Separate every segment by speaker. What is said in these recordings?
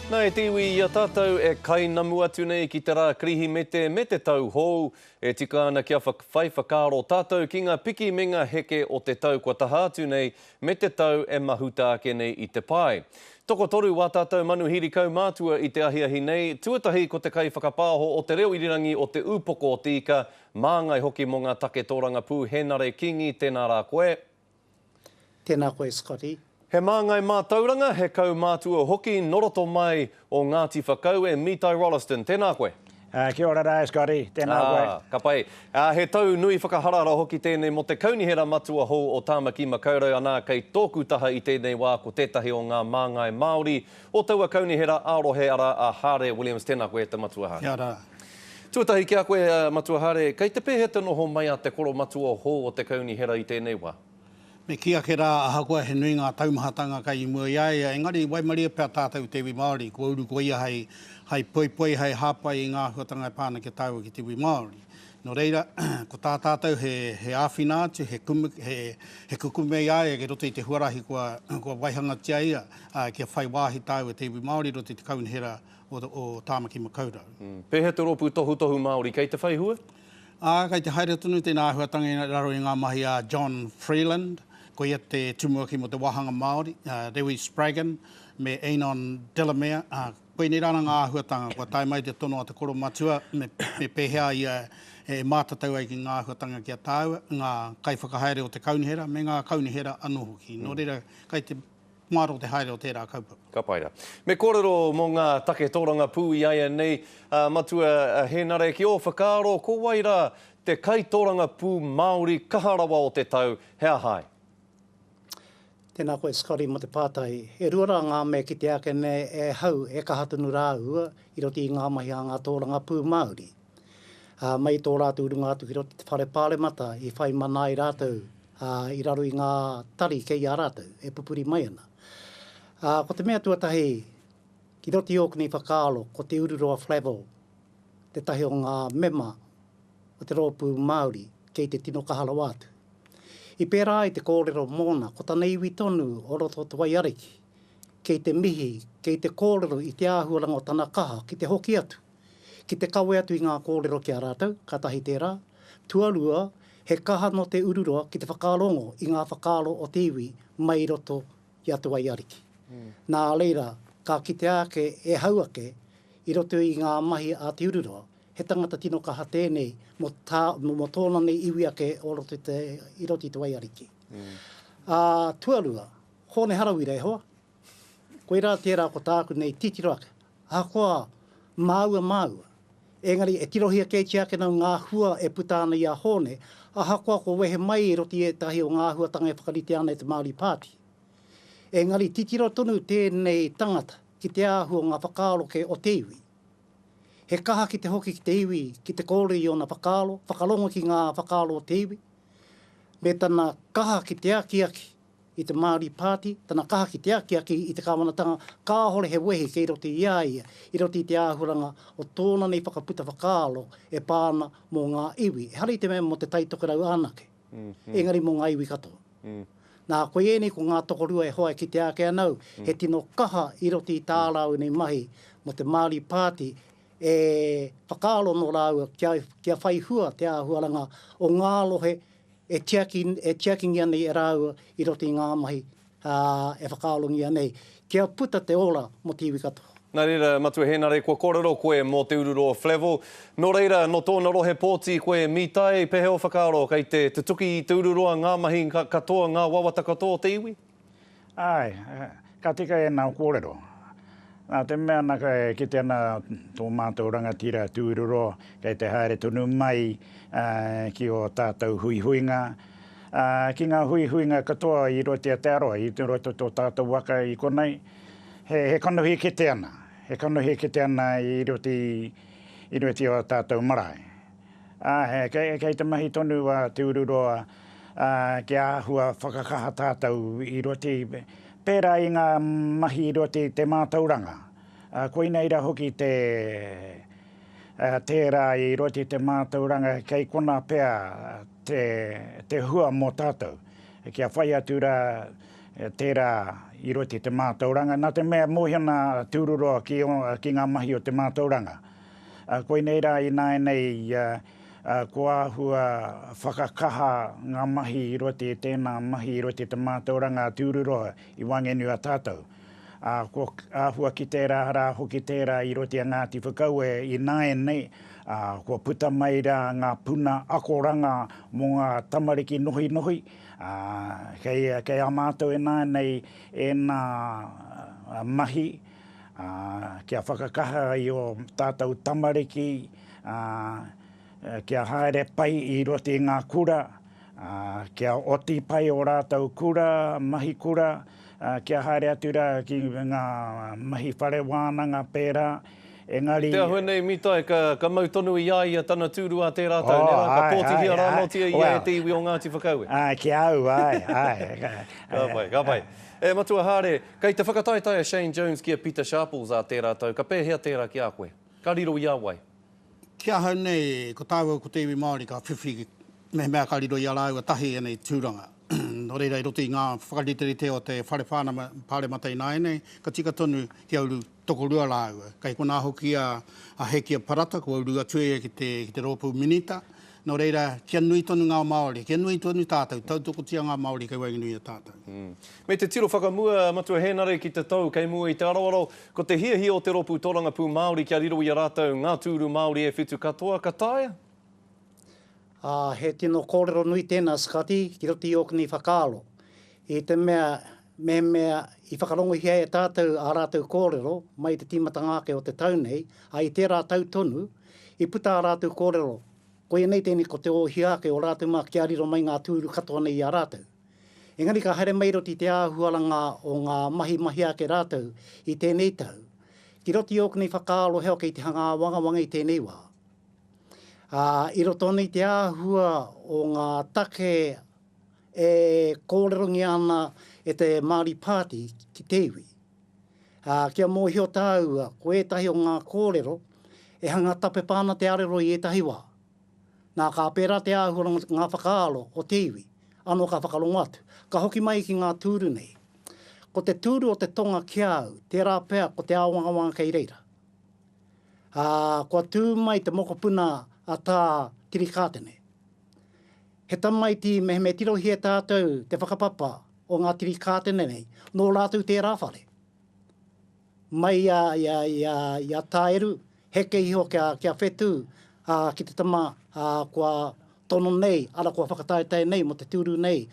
Speaker 1: Nā, e te iwi, i a tātou e kainamu atu nei ki te rā Kirihimete me te tau hou, e tika ana kia whai whakaaro tātou ki ngā piki me ngā heke o te tau kua taha atu nei me te tau e mahuta ake nei i te pae. Tokotoru wā tātou manuhiri kaumātua i te ahiahi nei, tuatahi ko te kaiwhakapāho o te reo irirangi o Te Ūpoko o Te Ika, māngai hoki mō ngā take tōrangapū, Hēnare Kingi, tēnā rā koe.
Speaker 2: Tēnā koe Scotty.
Speaker 1: He māngai mātauranga, he kaumātua hoki nō roto mai o Ngāti Whakaue, Mitai Rolleston, tēnā koe.
Speaker 3: Kia ora rā e Scotty, tēnā koe.
Speaker 1: Ā, ka pai. Ā, he tau nui whakaharahara hoki tēnei mō te Kaunihera Matua hou o Tāmaki Makaurau, anā, kei tōku taha i tēnei wā ko tētahi o ngā māngai Māori o taua kaunihera ā-rohe arā a Hāre Williams, tēnā koe e te Matua Hāre.
Speaker 2: Kia ora.
Speaker 1: Tuatahi ki a koe, Matua Hāre, kei te pēhea te noho mai a te koromatua hou o te kaunihera i tēnei wā?
Speaker 2: Me kī ake rā, ahakoa he nui ngā taumahatanga kei i mua i a ia, engari i waimarie pea tātou te iwi Māori, kua uru ko ia hei, hei poipoi, hei hāpai i ngā āhuatanga e pā ana ki a tāua ki te iwi Māori. Nō reira, ko tā tātou he, he āwhina atu, he kumu, he, he kukume i a ia ki roto i te huarahi kua, kua waihangatia ia, ā, kia whai wāhi tāua te iwi Māori i roto i te kaunihera o, o Tāmaki Makaurau.
Speaker 1: Pēhea te rōpū tohutohu Māori kei te whai hua?
Speaker 2: Ā, kei te haere tonu tēnā āhuatanga i raro i ngā mahi a John Freeland, ko ia te tumuaki mō te wāhanga Māori, a Rewi Spraggon me Enon Delamere, ā, koinei rāna ngā āhuatanga kua tae mai te tono a te koromatua me, me pēhea ia e mātatau ai ki ngā āhuatanga ki a tāua, ngā kaiwhakahaere o te kaunihera me ngā kaunihera anō hoki. Nō reira, kei te Mārō te haere o tērā kaupapa.
Speaker 1: Ka pai rā. Me kōrero mō ngā take tōrangapū i āianei, Matua Hēnare, ki ō whakaaro, ko wai rā te kaitōrangapū Māori kaha rawa o te tau, he aha ai?
Speaker 2: Tēnā koe Scotty mō te pātai. E rua rā ngā mea kitea ake nei e ahau e kaha tonu rāua i roto i ngā mahi a ngā tōrangapū Māori. Ā, mai i tō rātou urunga atu ki roto i te whare pāremata i whai mana ai rātou ā, i raro i ngā tari kei a rātou e pupuri mai ana. Ā, ko te mea tuatahi, ki roto i ōku nei whakaaro, ko Te Ururoa Flavell tētahi o ngā mema o te Rōpū Māori kei te tino kaha rawa atu. I pērā ai te kōrero mōna, ko tana iwi tonu o roto o Te Waiariki, kei te mihi, kei te kōrero i te āhuaranga o tana kaha ki te hoki atu, ki te kawe atu i ngā kōrero ki a rātou, kātahi tērā. Tuarua, he kaha nō Te Ururoa ki te whakarongo i ngā whakaaro o te iwi mai i roto i a Te Waiariki. Nā reira, ka kitea ake e hau ake i roto i ngā mahi a Te Ururoa, he tangata tino kaha tēnei mō tā, mō tōna nei iwi ake o roto i te, i roto i Te Waiariki. Ā, tuarua, Hōne Harawira e hoa, Koirā tērā ko tāku nei titiro ake, ahakoa māua māua, engari e tirohia kētia ake nau ngā hua e puta ana i a Hōne, ahakoa kua wehe mai i roto i ētahi o ngā āhuatanga e whakaritea ana e te Māori Pāti. Engari titiro tonu tēnei tangata ki te āhua o ngā whakaaro kē o te iwi. He kaha ki te hoki ki te iwi ki te kōrero i ōna whakaaro, whakarongo ki ngā whakaaro o te iwi, me tana kaha ki te akiaki i te Māori Pāti, tana kaha ki te akiaki i te kāwanatanga, kāhore he wehi kei roto i a ia, i roto i te āhuranga o tōna nei whakaputa whakaaro e pā ana mō ngā iwi, ehara i te mea mō Te Tai Tokerau anake, engari mō ngā iwi katoa. Nā, koia ēnei ko ngā tokorua e hoa e kitea ake ana au, he tino kaha i roto i tā rāua nei mahi mō te Māori Pāti e whakaaro nō rāua kia, kia whai hua te āhuaranga o ngā rohe e tiaki, e tiakingia nei e rāua i roto i ngā mahi, ā, e whakaarongia nei, kia puta te ora mō te iwi katoa.
Speaker 1: Nā reira, Matua Hēnare, kua kōrero koe mō Te Ururoa Flavell. Nō reira, nō tōna rohe pōti koe, Mītai, pēhea ō whakaaro, kei te tutuki i Te Ururoa ngā mahi katoa, ngā wawata katoa o te iwi?
Speaker 3: Āe, ka tika ēnā kōrero. Nā te mea nā e kite ana tō mātou rangatira Tūruroa kei te haere tonu mai ki ō tātou huihuinga, ki ngā huihuinga katoa i roto i Aotearoa, i roto tō tātou waka i konei, he kanohi kite ana, he kanohi kite ana i roto i, i roto i ō tātou marae. Ā, kei te mahi tonu a Te Ururoa kia āhua whakakaha tātou i roto i, pērā i ngā mahi i roto i te mātauranga. Koinei rā hoki te, tērā i roto i te mātauranga kei konā pea te, te hua mō tātou. Kia whai atu rā. tērā i roto i te mātauranga, nā te mea mōhio ana a Tūruroa ki, ki ngā mahi o te mātauranga. Koinei rā ināianei kua āhua whakakaha ngā mahi i roto i tēnā mahi i roto i te mātauranga a Tūruroa i waenganui a tātou. Ā, kua āhua kite rā rā hoki tērā i roto i a Ngāti Whakaue ināianei, ā, kua puta mai rā ngā puna akoranga mō ngā tamariki nohinohi, ā, kei, kei a mātou ināianei ēnā mahi, ā, kia whakakaha i ō tātou tamariki, ā, kia haere pai i roto i ngā kura, ā, kia oti pai ō rātou kura, mahi kura, ā, kia haere atu rā ki ngā mahi whare wānanga pērā, engari.
Speaker 1: Te āhua nei, Mitai, ka, ka mau tonu i a ia tana tūru ā tērā tau, nē rā, ka pōtihia rā anōtia ia e te iwi o Ngāti Whakaue.
Speaker 3: Āe, ki a au, āe, āe.
Speaker 1: Ka pai, ka pai. E Matua Hāre, kei te whakataetae a Shane Jones ki a Pita Sharples ā tērā tau, ka pēhea tērā ki a koe? Ka riro i a wai?
Speaker 4: Ki ahau nei, ko tāua ko te iwi Māori ka whiwhi mehemea ka riro i a rāua tahi ēnei tūranga. Nō reira, i roto i ngā whakariterite o te Whare Pāremata ināianei, ka tika tonu kia uru tokorua rāua. Kei konā hoki a Hekia Parata, kua uru atu ia ki te, ki te rōpū minita. Nō reira, kia nui tonu ngā Māori, kia nui tonu tātou, tautokotia ngā Māori kei waenganui i a tātou.
Speaker 1: Me te tiro whakamua, Matua Hēnare, ki te tau kei mua i te aroaro, ko te hiahia o te Rōpū Torangapū Māori kia riro i a rātou ngā tūru Māori e whitu katoa, ka taea?
Speaker 2: Ā, he tino kōrero nui tēnā, Scotty, ki roto i ōku nei whakaaro. I te mea, mehemea i whakarongohia e tātou ā rātou kōrero mai i te tīmatanga ake o te tau nei, ā, i tērā tau tonu, i puta ā rātou kōrero, koia nei tēnei ko te ōhia ake o rātou mā kia riro mai ngā tūru katoa nei i a rātou. Engari ka haere mai roto i te āhuaranga o ngā mahi mahia ake rātou i tēnei tau, ki roto i ōku nei whakaaro heo kei te hanga āwangawanga i tēnei wā. Ā, i roto ana i te āhua o ngā take e kōrerongia ana e te Māori Party ki te iwi. Ā, kia mōhio tāua, ko ētahi o ngā kōrero e hanga tapepa ana te arero i ētahi wā. Nā, ka pērā te āhua o ngā whakaaro o te iwi, anō ka whakarongo atu. Ka hoki mai ki ngā tūru nei. Ko te tūru o te tonga ki a au, tērā pea ko te āwangawanga kei reira. Ā, kua tū mai te mokopuna a Tā Tirikātene. He tamaiti mehemea tirohia tātou te whakapapa o ngā Tirikātene nei, nō rātou tērā whare. Mai i a, i a, i a, i a Tāeru, heke iho kia, kia Whetū, ā, ki te tama, ā, kua tono nei, ara kua whakataetae nei mō te tūru nei,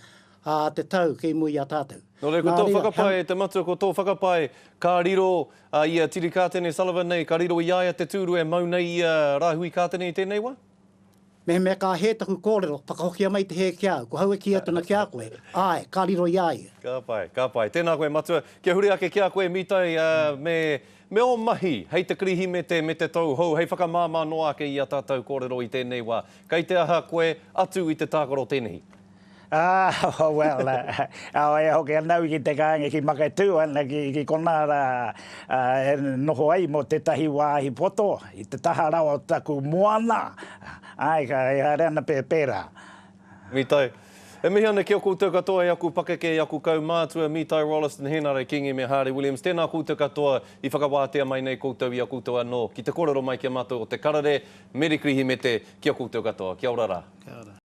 Speaker 2: ā, te tau kei mua i a tātou.
Speaker 1: Nō reira, ko tō whakapae, e te matua, ko tō whakapae, ka riro a ia Tirikātene Sullivan nei, ka riro i a ia te tūru e mau nei i a Rāhui Kātene i tēnei wā?
Speaker 2: Mehemea ka hē taku kōrero, whakahokia mai te hē ki a au, ko hau e kī atu ana ki a koe, āe, ka riro i a ia.
Speaker 1: Ka pai, ka pai. Tēnā koe, Matua. Kia huri ake ki a koe, Mitai, me, me ō mahi hei te Kirihimete me te Tau Hou, hei whakamāmā noa ake i a tātou kōrero i tēnei wā. Kei te aha koe atu i te tākaro tēnehi?
Speaker 3: Ah, well, ah, e hoki ana au ki te kāinga ki Maketū, ana ki, ki konā rā e noho ai mō tētahi wāhi poto, i te taha rawa o taku moana, āe, ka e haere ana pē, pērā.
Speaker 1: Mitai. E mihi ana ki a koutou katoa e aku pakeke, e aku kaumātua, Mitai Rolleston, Henare Kingi me Hāre Williams, tēnā koutou katoa i whakawātea mai nei koutou i a koutou anō ki te kōrero mai ki a mātou o Te Karere, Meri Kirihimete ki a koutou katoa. Kia ora rā.
Speaker 4: Kia ora.